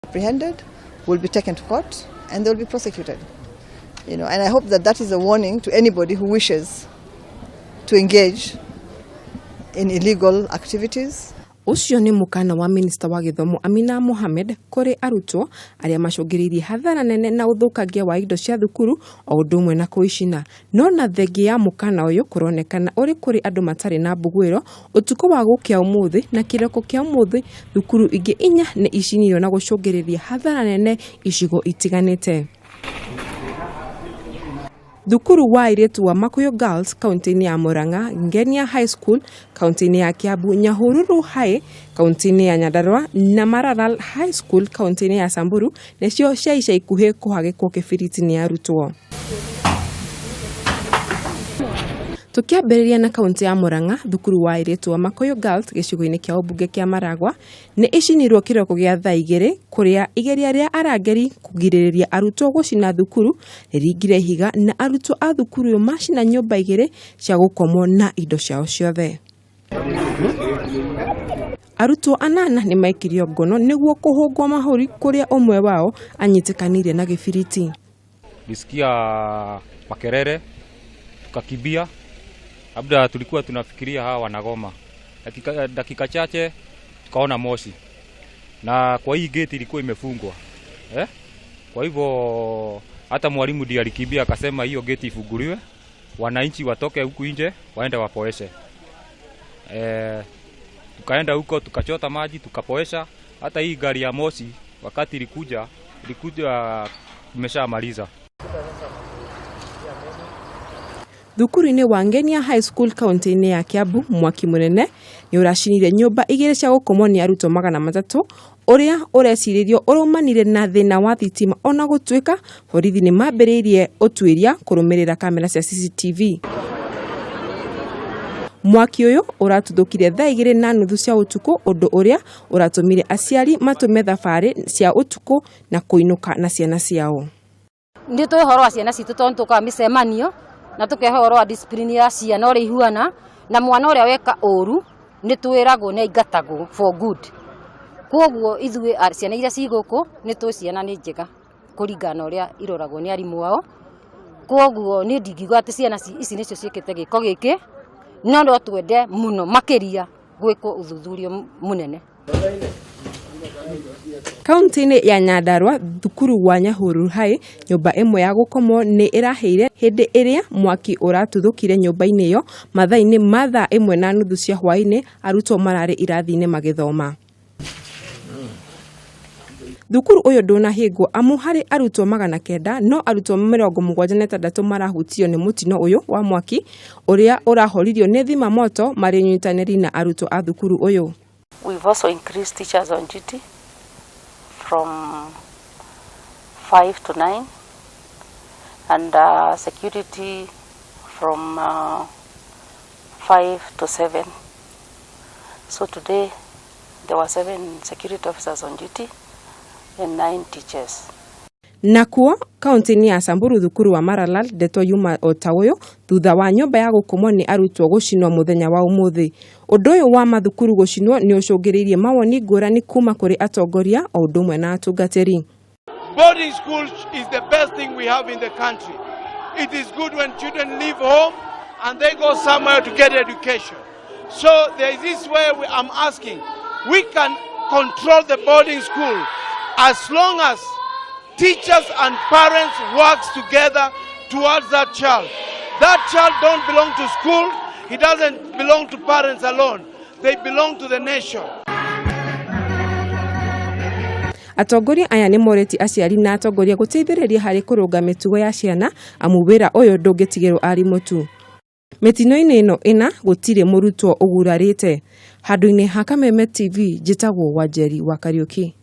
Apprehended will be taken to court and they will be prosecuted. And I hope that that is a warning to anybody who wishes to engage in illegal activities. Ũcio nĩ mũkana wa minista wa gĩthomo Amina Mohamed kũrĩ arutwo arĩa macũngĩrĩirie hathara nene na ũthũkangia wa indo cia thukuru o ũndũ ũmwe na kũicina. No na thengia ya mũkana ũyũ kũronekana ũrĩ kũrĩ andũ matarĩ na mbuguĩro, ũtukũ wa gũkĩa ũmũthĩ na kĩroko kĩa ũmũthĩ thukuru ingĩ inya nĩ icinirwo na gũcũngĩrĩria hathara nene icigo itiganĩte. Thukuru wa airĩtu wa Makuyu Girls kaunti-inĩ ya Murang'a, Ngenia High School kaunti-inĩ ya Kiambu, Nyahururu High kaunti-inĩ ya Nyandarua na Maralal High School kaunti-inĩ ya Samburu nĩcio cia ica ikuhĩ kũhagĩkwo kĩbiriti nĩ arutwo. Tũkĩambĩrĩria na kaunti ya Murang'a, thukuru wa airĩtu wa Makuyu Girls gĩcigo-inĩ kĩa ũmbunge kĩa Maragwa nĩ ĩcinirwo kĩroko gĩa thaa 2 kũrĩa igeria rĩa arangĩri kũgirĩrĩria arutwo gũcina thukuru rĩringire ihiga na arutwo a thukuru ĩyo macina nyũmba 2 cia gũkomwo na indo ciao ciothe. Arutwo 8 nĩ maikirio ngono nĩguo kũhũngwo mahũri kũrĩa ũmwe wao anyitĩkanĩire na gĩbiriti. Nilisikia makelele tukakimbia, labda tulikuwa tunafikiria hawa wanagoma. Dakika chache tukaona moshi, na kwa hii gate ilikuwa imefungwa. Kwa hivyo hata mwalimu ndiye alikimbia akasema hiyo gate ifunguliwe, wananchi watoke huku nje waende wapoeshe. Tukaenda huko tukachota maji tukapoesha. Hata hii gari ya moshi wakati ilikuja tumeshamaliza. Thukuru-inĩ wa Ngenia High School kaunti-inĩ ya Kiambu, mwaki mũnene nĩ ũracinire nyũmba 2 cia gũkomwo nĩ arutwo 300 ũrĩa ũrecirĩrio ũraumanire na thĩna wa thitima, ona gũtuĩka borithi nĩ mambĩrĩirie ũtuĩria kũrũmĩrĩra kamera cia CCTV. Mwaki ũyũ ũratuthũkire thaa 2:30 cia ũtukũ, ũndũ ũrĩa ũratũmire aciari matũme thabarĩ cia ũtukũ na kũinũka na ciana ciao. Nĩ tũĩ ũhoro wa ciana citũ tondũ nĩ tũkaga mĩcemanio na tũkehe ũhoro wa discipline ya ciana ũrĩa ihuana, na mwana ũrĩa weka ũru nĩ twĩragwo nĩ aingatagwo for good. Kwoguo ithuĩ ciana iria ci gũkũ nĩ tũĩ ciana nĩ njega kũringana na ũrĩa iroragwo nĩ arimũ ao. Kwoguo niĩ ndingiuga atĩ ciana ici nĩcio ciĩkĩte gĩko gĩkĩ, no no twende mũno makĩria gwĩkwo ũthuthuria mũnene. Kaunti-inĩ ya Nyandarua, thukuru wa Nyahururu High, nyũmba ĩmwe ya gũkomwo nĩ ĩrahĩire hĩndĩ ĩrĩa mwaki ũratuthũkire nyũmba-inĩ ĩyo mathaa-inĩ ma thaa 1:30 cia hwaĩ-inĩ, arutwo mararĩ irathi-inĩ magĩthoma. Thukuru ũyũ ndũnahingwo amu harĩ arutwo 900 no arutwo 76 marahutio nĩ mũtino ũyũ wa mwaki ũrĩa ũrahoririo nĩ thima moto marĩ nyitanĩri na arutwo a thukuru ũyũ. We've also increased teachers on duty from 5 to 9 and security from 5 to 7. So today there were 7 security officers on duty and 9 teachers. Nakuo kaunti-inĩ ya Samburu, thukuru wa Maralal ndeto yuma o ta ũyũ thutha wa nyũmba ya gũkomwo nĩ arutwo gũcinwo mũthenya wa ũmũthĩ. Ũndũ ũyũ wa mathukuru gũcinwo nĩ ũcũngĩrĩirie mawoni ngũrani kuma kũrĩ atongoria o ũndũ ũmwe na atungatĩri. Boarding school is the best thing we have in the country. It is good when children leave home and they go somewhere to get education. So there is this way I'm asking, we can control the boarding school as long as teachers and parents works together towards that child. That child don't belong to school, he doesn't belong to parents alone. They belong to the nation. Atongoria aya nĩ morĩtie aciari na atongoria gũteithĩrĩria harĩ kũrũnga mĩtugo ya ciana amu wĩra ũyũ ndũngĩtigĩrwo arimũ tu. Mĩtino-inĩ ĩno ĩna gũtirĩ mũrutwo ũgurarĩte. Handũ-inĩ ha Kameme TV, njĩtagwo Wanjeri wa Kariũki.